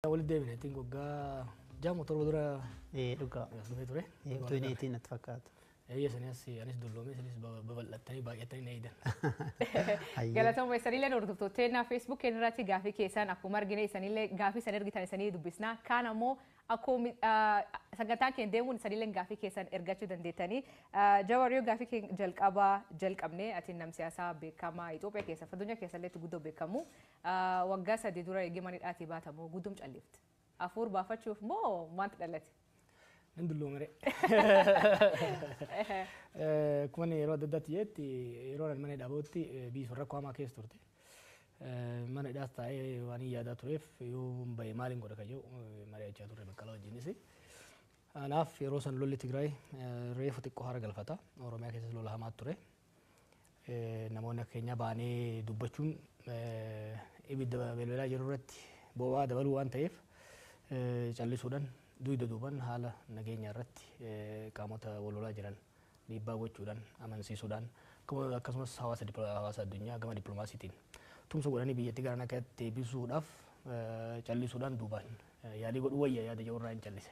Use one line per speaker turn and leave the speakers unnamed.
Walitti deebine ittiin waggaa 6 moo 7 dura.
Ee, dhugaa.
As dhufee ture.
Tuuneetiin natti fakkaata.
Eeyya, sanii as anis dulloomee, isinis babal'attanii baay'attanii na eedan.
Galatooma. Isanillee hordoftoota Facebook irratti gaafii keessan akkuma argine, isanillee gaafii isan ergitan isanii dubbisna. Kaan ammoo akkuma sagantaan keenya deemuun isanillee gaafii keessan ergachuu dandeettanii. Jawar, yoo gaafii keenya jalqabaa jalqabne, ati nam siyaasaa beekamaa Itoophiyaa keessa, addunyaa keessa illee guddoo beekamu. Waggaa 3 dura eegee mana hidhaatii baatamu guddum callifte. Afuur baafachuuf moo maaltu dhalate?
Nan dulloomere. Akkuma inni yeroo adda addaatti jedhetti, yeroo ani mana hidhaa bahutti biyyi sun rakkoo hamaa keessa turte. Mana hidhaas taa'ee waan hin yaadaa tureef, yoo bahe maaliin godha kan jedhu mari'achaa turre Baqqalaa wajjinis. Kanaaf yeroo san lolli Tigraay reefu xiqqoo hara galfata. Oromiyaa keessas lola hamaa ture. Namoonni akka keenyaa baanee dubbachuun ibidda belbelaa jiru irratti boba'aa dabaluu waan ta'eef, callisuudhaan dugda duuban haala nageenya irratti qaamota wal lolaa jiran dhiibbaa gochuudhaan, amansiisuudhaan, akkasumas hawaasa addunyaa gama dippiloomaasiitiin tumsa godhanii biyyattii gara nagaatti deebisuudhaaf callisuudhaan duubaan yaalii godhuu wayya yaada jedhu irraa hin callise.